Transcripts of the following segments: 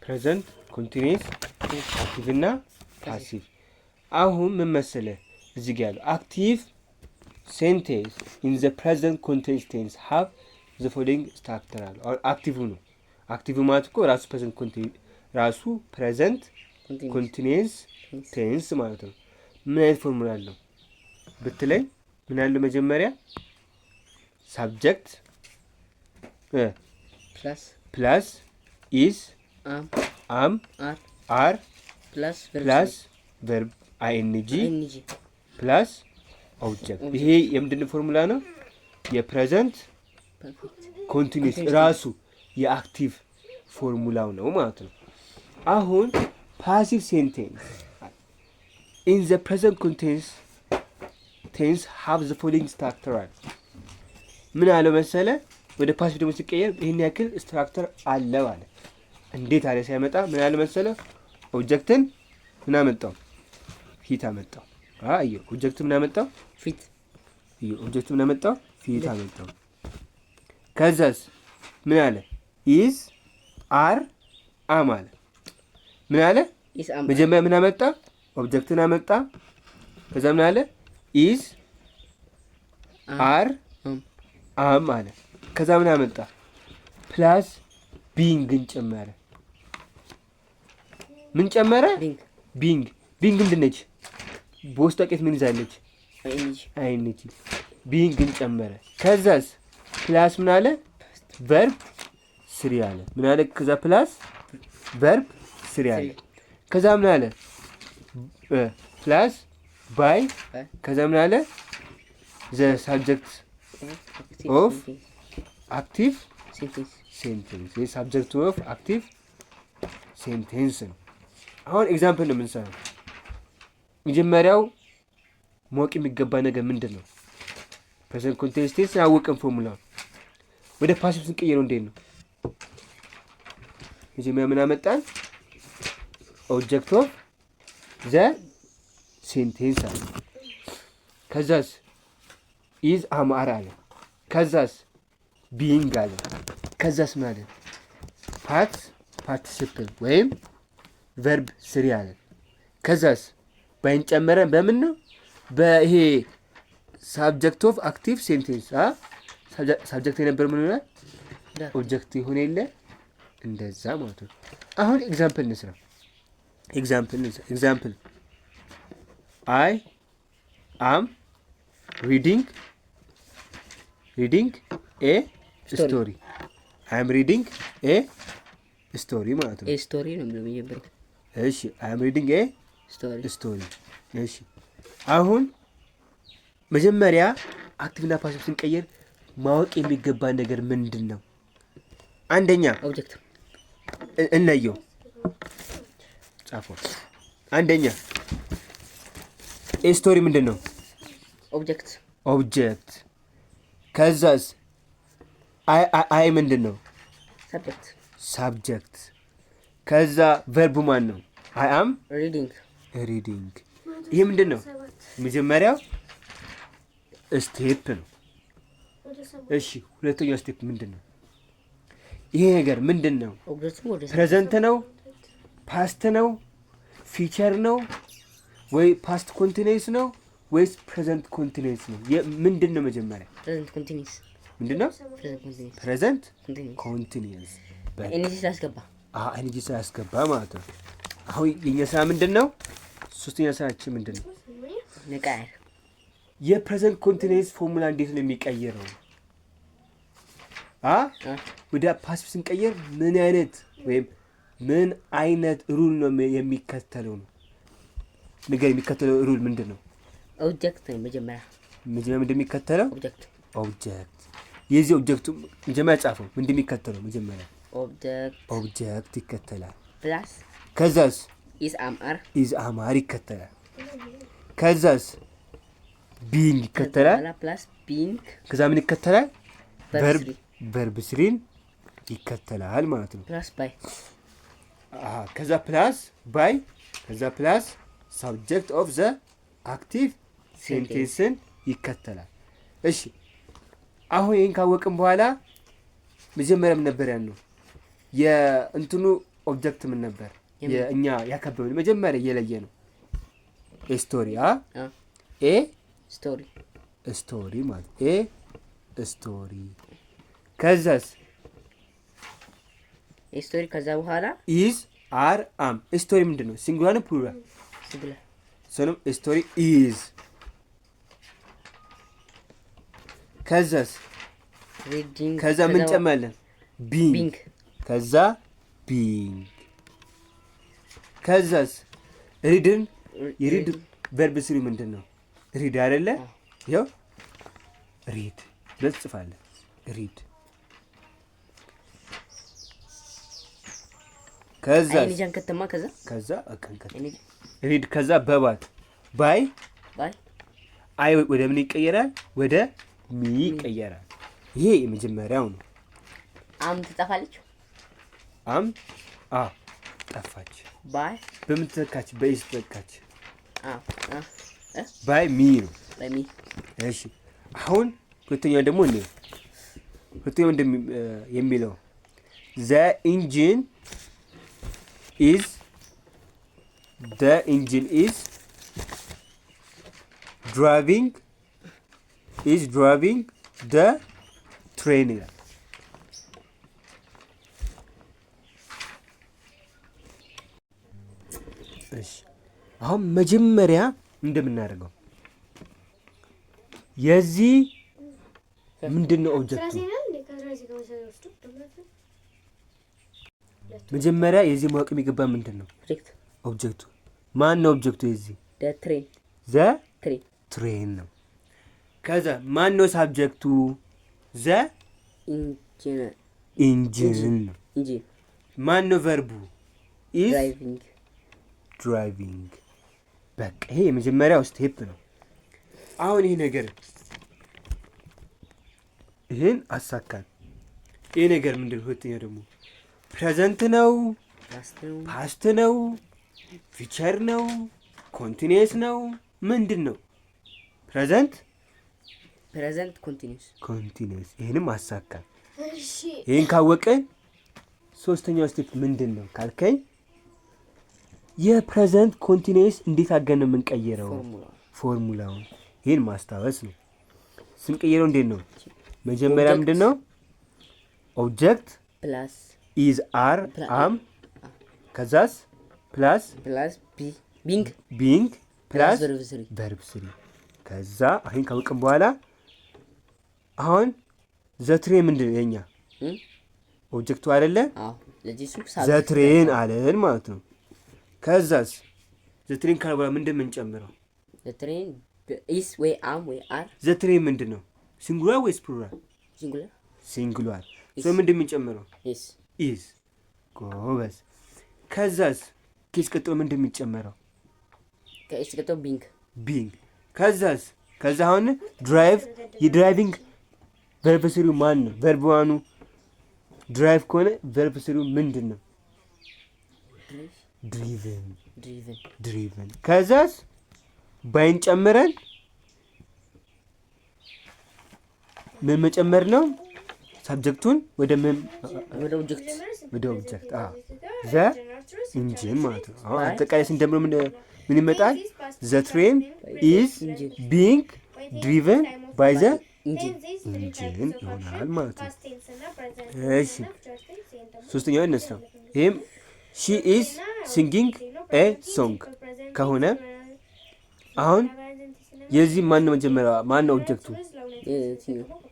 Present continuous active እና passive። አሁን ምን መሰለህ፣ እዚህ ጋ ያለው active sentence in the present continuous tense have the following structure አለ። አሁን active ነው። Active ማለት እኮ ራሱ present ራሱ present continuous tense ማለት ነው። ምን አይነት ፎርሙላ አለው ብትለኝ ምን ያለው? መጀመሪያ subject plus plus is am am are are plus plus verb ing ing plus object። ይሄ የምንድን ፎርሙላ ነው? የ present perfect continuous ራሱ የ active formula ው ነው ማለት ነው። አሁን passive sentence in the present continuous tense have the following structure። ምን አለው መሰለ? ወደ passive ደግሞ ሲቀየር ይህን ያክል structure አለው አለ። እንዴት አለ ሲያመጣ ምን አለ መሰለ? Object ን ምን አመጣው? ፊት አመጣው። አየው፣ object ምን አመጣው? ፊት። Object ምን አመጣው? ፊት አመጣው። ከዛስ ምን አለ? Is, are, am አለ። ምን አለ? Is, am. መጀመሪያ ምን አመጣ? Object ን አመጣ። ከዛ ምን አለ? Is, are am am አለ። ከዛ ምን አመጣ? Plus being ን ጨመረ። ምን ጨመረ? Being. Being. Being ምንድን ነች? በውስጧ ቄት ምን ይዛለች? Ing. Ing. Being ን ጨመረ። ከዛስ plus ምን አለ? Verb three አለ። ምን አለ? ከዛ plus verb three አለ። ከዛ ምን አለ? Plus by። ከዛ ምን አለ? The subject of active sentence. Sentence. ይህ subject of active sentence ነው። አሁን example ነው የምንሰራው። መጀመሪያው ማወቅ የሚገባ ነገር ምንድን ነው? Present continuous tense ያወቅን ፎርሙላውን ወደ passive ስንቀይረው እንዴት ነው? መጀመሪያ ምን አመጣን? Object of the sentence አለ። ከዛስ is, am, are አለ። ከዛስ being አለ። ከዛስ ምን አለ? Past participle ወይም verb three አለ። ከዛስ by ን ጨመረን። በምን ነው? በይሄ subject of active sentence። Subject የነበር ምን ይሆናል? Object ይሆን የለ? እንደዛ ማለት ነው። አሁን example እንስራ። Example እንስራ። Example: I am reading a story. I am reading a story ማለት ነው። A story ነው የሚለው መጀመሪያ። እሺ፣ I am reading a story. Story። እሺ፣ አሁን መጀመሪያ active ና passive ስንቀይር ማወቅ የሚገባ ነገር ምንድን ነው? አንደኛ Object. እንለየው፣ ጻፈው። አንደኛ a story ምንድን ነው? Object. Object። ከዛስ I ምንድን ነው? Subject. Subject። ከዛ verb ኡ ማን ነው? I am reading. Reading። ይህ ምንድን ነው? መጀመሪያው step ነው። እሺ፣ ሁለተኛው step ምንድን ነው? ይሄ ነገር ምንድን ነው? Object ኡ ወደ Present ነው? Past ነው? Future ነው ወይ past continuous ነው ወይስ present continuous ነው? ምንድን ነው መጀመሪያ? Present continuous. ምንድን ነው? Present continuous. Present continuous. Continuous. Ing ስላስገባ። Ing ስላስገባ ማለት ነው። አሁን የኛ ስራ ምንድን ነው? ሶስተኛ ስራችን ምንድን ነው? መቀየር። የ present continuous formula እንዴት ነው የሚቀይረው? አ ወደ passive ስንቀይር ምን አይነት ወይም ምን አይነት rule ነው የሚከተለው ነው ነገር የሚከተለው rule ምንድን ነው? Object ነው መጀመሪያ። መጀመሪያ ምንድን የሚከተለው? Object. Object። የዚህ object ኡ መጀመሪያ ጻፈው። ምንድን የሚከተለው መጀመሪያ? Object. Object ይከተላል። Plus ከዛስ? Is, am, are. Is, am, are ይከተላል። ከዛስ being ይከተላል። በኋላ plus being. ከዛ ምን ይከተላል? Verb three. Verb three ን ይከተላል ማለት ነው። Plus by. አሃ፣ ከዛ plus by፣ ከዛ plus subject of the active sentence ን ይከተላል። እሺ፣ አሁን ይህን ካወቅን በኋላ መጀመሪያም ነበር ያልነው የእንትኑ Object ምን ነበር? እኛ ያከበብን መጀመሪያ እየለየ ነው story አ a story። Story ማለት a story። ከዛስ? Story ከዛ በኋላ Is, are, am። Story ምንድን ነው? Singular ነው plural? Singular። ሰንም story is። ከዛስ? Reading። ከዛ ምን ጨመርለን? Being። Being። ከዛ being። ከዛስ read ን የ read verb three ምንድን ነው? Read አይደለ? ይኸው read ብለህ ትጽፋለህ። Read። ከዛ ing አንከተማ ከዛ። ከዛ አቀንከት ing። Read ከዛ በ by። By። I ወደ ምን ይቀየራል? ወደ me ይቀየራል። ይሄ የመጀመሪያው ነው። Am ትጠፋለች። Am አ ጠፋች። By። በምን ተተካች? በ is ተተካች። አ አ እ By me ነው። By me። እሺ፣ አሁን ሁለተኛው ደግሞ እኔ ሁለተኛው የሚለው the engine is driving the train ይላል። እሺ፣ አሁን መጀመሪያ እንደምናደርገው የዚህ ምንድን ነው object ኡ? መጀመሪያ የዚህ ማወቅ የሚገባ ምንድን ነው? Object። Object ኡ ማን ነው? Object ኡ የዚህ? The train። The train። Train ነው። ከዛ ማን ነው subject ኡ? The engine። Engine ነው። Engine። ማን ነው verb ኡ? Is driving። Driving። በቃ ይሄ የመጀመሪያው step ነው። አሁን ይሄ ነገር ይህን አሳካን። ይሄ ነገር ምንድን ነው? ሁለተኛው ደግሞ present ነው፣ Past ነው። Past ነው፣ future ነው፣ continuous ነው፣ ምንድን ነው? Present Present continuous። Continuous። ይህንም አሳካን። ይህን ካወቅን ሶስተኛው step ምንድን ነው ካልከኝ የ present continuous እንዴት አድርገን ነው የምንቀይረው? ፎርሙላ። ፎርሙላውን ይህን ማስታወስ ነው። ስንቀይረው እንዴት ነው? መጀመሪያ Object. ምንድን ነው? Object Plus Is, are, am። ከዛስ plus Plus being Being plus Verb three። Verb three። ከዛ አሁን ካወቅን በኋላ አሁን the train ምንድን ነው የኛ object ኡ አይደለ? አዎ፣ ለዚህ እሱ The train አለን ማለት ነው። ከዛስ the train ካለ በኋላ ምንድን የምንጨምረው? The train is ወይ am ወይ are። The train ምንድን ነው? Singular ወይስ plural? Singular። Singular። So ምንድን የምንጨምረው? Is። Is። ጎበዝ። ከዛስ ከ is ቀጥሎ ምንድን የሚጨመረው? ከ is ቀጥሎ being። Being። ከዛስ ከዛ አሁን drive የ driving verb three ው ማን ነው? Verb one ኡ drive ከሆነ verb three ው ምንድን ነው? Driven። Driven። Driven። ከዛስ by ን ጨምረን ምን መጨመር ነው? Subject ኡን ወደ ምን? ወደ object። ወደ object፣ the engine ማለት ነው። አሁን አጠቃላይ ስንደምረው ምን ምን ይመጣል? The train is being driven by the engine። Engine ይሆናል ማለት ነው። እሺ፣ ሶስተኛው እነሳ። ይህም she is singing a song ከሆነ አሁን የዚህ ማን ነው መጀመሪያ? ማን ነው object ኡ?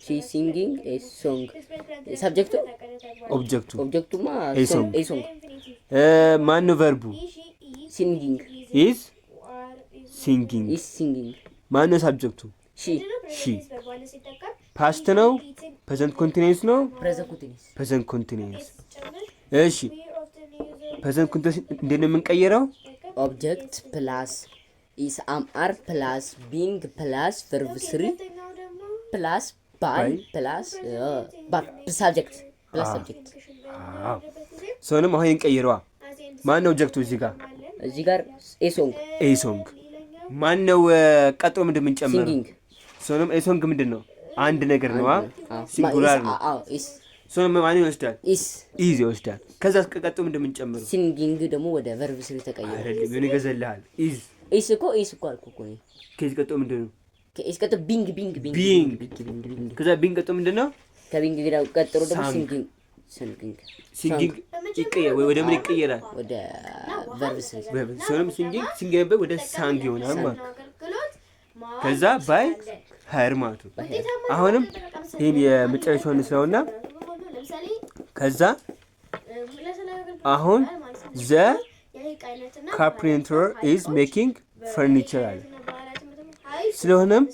She singing a song subject ኡ Object ኡ Object ኡማ A song። A song። ማን ነው verb ኡ? Singing። Is singing። Is singing። ማን ነው subject ኡ? She። She። Past ነው? Present continuous ነው? Present continuous። Present continuous። እሺ፣ present continuous እንዴት ነው የምንቀይረው? Object plus is, am, are plus being plus verb three plus by By. Plus subject plus subject። አዎ፣ ሰውንም አሁን እንቀይረዋ። ማን ነው object ኡ እዚህ ጋር? እዚህ ጋር a song። A song። ማን ነው ቀጥሎ ምንድን የምንጨምረው? Singing። ሰውንም a song ምንድን ነው? አንድ ነገር ነው፣ singular ነው። Is። So ማን ይወስዳል? Is. Is ይወስዳል። ከዛ ቀጥሎ እንደምንጨምረው Singing ደግሞ ወደ verb three ተቀየረ። አይደለም፣ ምን ይገዛልሃል? Is. Is እኮ፣ is እኮ አልኩ እኮ እኔ። ከዚህ ቀጥሎ ምንድን ነው? ከ is ቀጥሎ being, being, being. Being. Being, being, being. ከዛ being ቀጥሎ ምንድን ነው? ከ being ቀጥሎ ደግሞ Sung. Singing, singing. Singing ይቀየር ወይ ወደ ምን ይቀየራል? ወደ verb three. ሲሆንም singing, sing ነበር፣ ወደ sung ይሆናል ማለት ነው። ከዛ by her ማለት ነው። አሁንም ይህን የመጨረሻውን ስራውና ከዛ አሁን the carpenter is making furniture አለ። ስለሆነም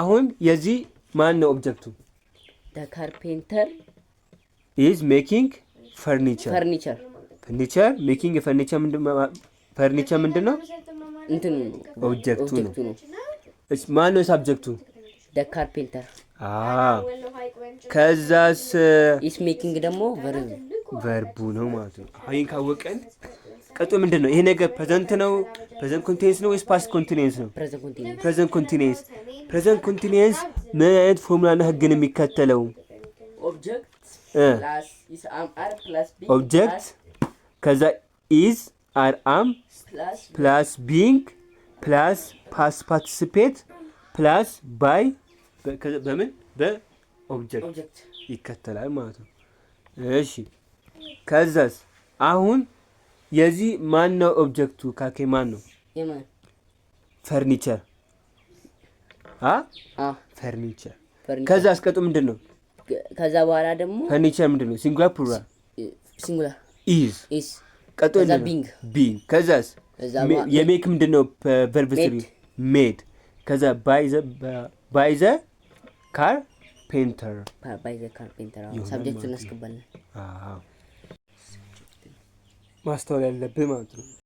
አሁን የዚህ ማን ነው object ኡ? The carpenter is making furniture. Furniture. Furniture, making furniture. Furniture ምንድን ነው? እንትኑ ነው። Object ኡ ነው። Object ኡ ነው። እሺ፣ ማን ነው subject ኡ? The carpenter. አዎ። ከዛስ? Is making ደግሞ verb. Verb ኡ ነው ማለት ነው። አሁን ይህን ካወቀን ቀጥሎ ምንድን ነው? ይሄ ነገር present ነው፣ present continuous ነው ወይስ past continuous ነው? Present continuous. Present continuous። Present continuous ምን አይነት ፎርሙላና ህግን የሚከተለው? Object plus is, am, are plus being. Object ከዛ is, are, am Plus plus being plus past participle plus by በምን በ object Object. ይከተላል ማለት ነው። እሺ፣ ከዛስ አሁን የዚህ ማን ነው object ኡ? ካኬ ማን ነው? የማን? ፈርኒቸር አ አ ፈርኒቸር። ፈርኒቸር። ከዛ አስቀጡ ምንድን ነው? ከዛ በኋላ ደግሞ ፈርኒቸር ምንድን ነው? Singular, plural? Singular. Is. Is. ቀጥሎ ከዛ ምንድን ነው? Being. Being። ከዛስ? ከዛ የ make ምንድን ነው? Verb three. Made. Made። ከዛ by the carpenter. By the carpenter. ይሆናል Subject ኡን ማለት ነው። እናስገባለን። አዎ፣ ማስተዋል ያለብህ ማለት ነው።